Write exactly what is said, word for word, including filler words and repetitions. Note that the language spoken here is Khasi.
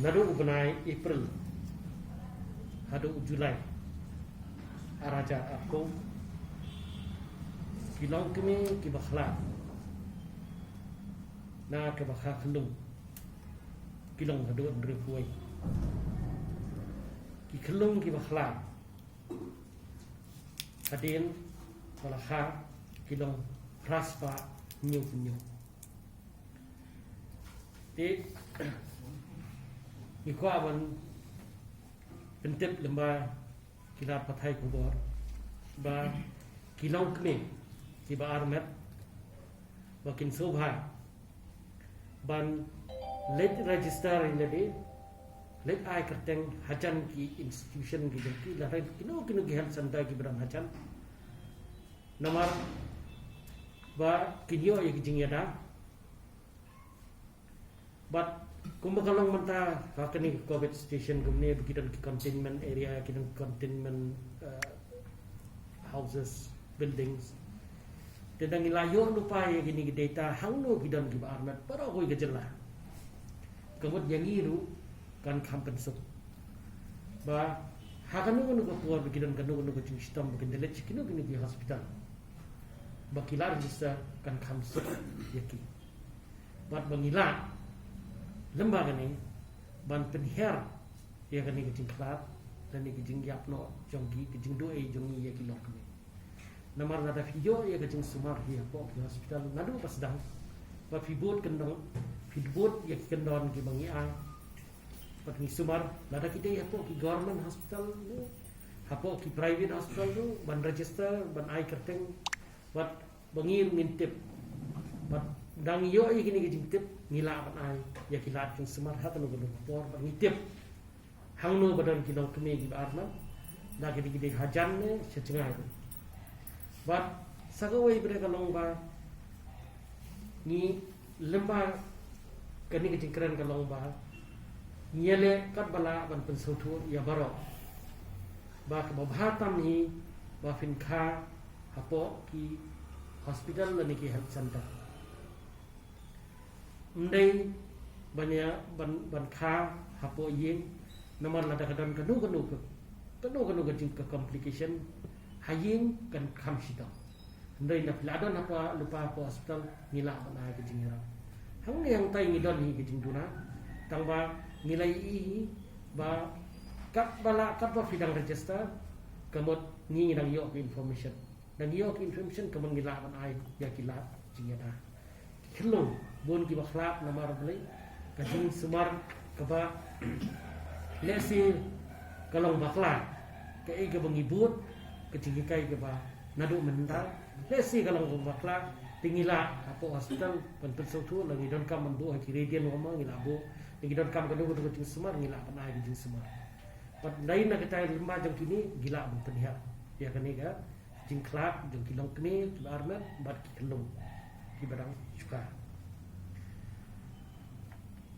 Naduh u bnai April haduh u July ar hajar arphew, ki longkmie kiba khlad na kaba kha khyllung ki long haduh hynriewphew wei. Ki khyllung kiba khlad hadien ba la kha ki long phra spah hynñiewphew hynñiew. Te ngi kwah ban pyntip lyngba ki lad pathai khubor ba ki longkmie kiba armet ba kin sngewbha ban leit register ïa lade, leit ai kyrteng hajan ki institution ki jong ki, lada kino kino ki health center kiba dang hajan. Namar ba kin ïoh ïa ki jingïada. Bad kumba ka long mynta ha kane ka covid station kumne ba ki don ki containment area, ki don containment, eh, houses, buildings. Te dang ngi la ïoh lypa ïa kine ki data hangno ki don kiba armet baroh kawei ka jylla, ka mut ïa ngi ruh kan kham pynsuk ba ha kano kano ka por ba ki don kano kano ka jingshitom ba kin da leit sha kino kino ki hospital ba ki la register, kan kham suk ïa ki. Bad ba ngi lah lyngba kane ban pynhiar ïa kane ka jingkhlad lane ka jingïap noh jong ki, ka jingduh ei jong ngi ïa ki longkmie. Namar lada phi ïoh ïa ka jingsumar hi hapoh ki hospital naduh ba sdang, ba phi bud kyndon, phi bud ïa ki kyndon kiba ngi ai. Bad ngi sumar lada ki dei hapoh ki government hospital, hapoh ki private hospital ruh ban register, ban ai kyrteng. Bad ba ngi ruh ngin tip. Bad dang ïoh ïa kine ki jingtip ngi lah ban ai ïa ki lad jingsumar ha kano kano ka por bad ngi tip hangno ba don ki longkmie kiba armet, da ki dei, ki dei hajan ne sha jngai ruh. Bad sa kawei pat ka long ba ngi lyngba kane ka jingkren ka long ba ngi ïaleh katba lah ban pynsngewthuh ïa baroh ba kaba bha tam hi ba phin kha hapoh ki hospital lane ki health center. Ym dei ban ïa, ban, ban kha hapoh ïing, namar lada ka don kano kano ka, kano kano ka jing, ka complication ha ïing kan kham shitom. Hynrei na phi la don hapoh, lypa hapoh hospital ngi lah ban ai ka jingïarap. Hangne hangtai ngi don hi ka jingduna, tang ba ngi la ïohi ba katba lah, katba phi dang register, ka mut ngi, ngi dang ïoh ka information. Dang ïoh ka information ka mut ngi lah ban ai ïa ki lad jingïada. Ki khyllung bun kiba khlad namar balei ka jingsumar kaba lehse ka long bakla, kaei kaba ngi bud, ka jinghikai kaba naduh mynta, lehse ka long bakla, te ngi lah hapoh hospital ban pynsngewthuh, la ngi donkam ban buh ha ki radiant warmer ngi lah buh, la ngi donkam kano kano ka jingsumar ngi lah ban ai ka jingsumar. Bad dei na kita lyngba jong kine ngi lah ban pynhiar ïa kane ka jingkhlad jong ki longkmie kiba armet bad ki khyllung kiba dang shu kha.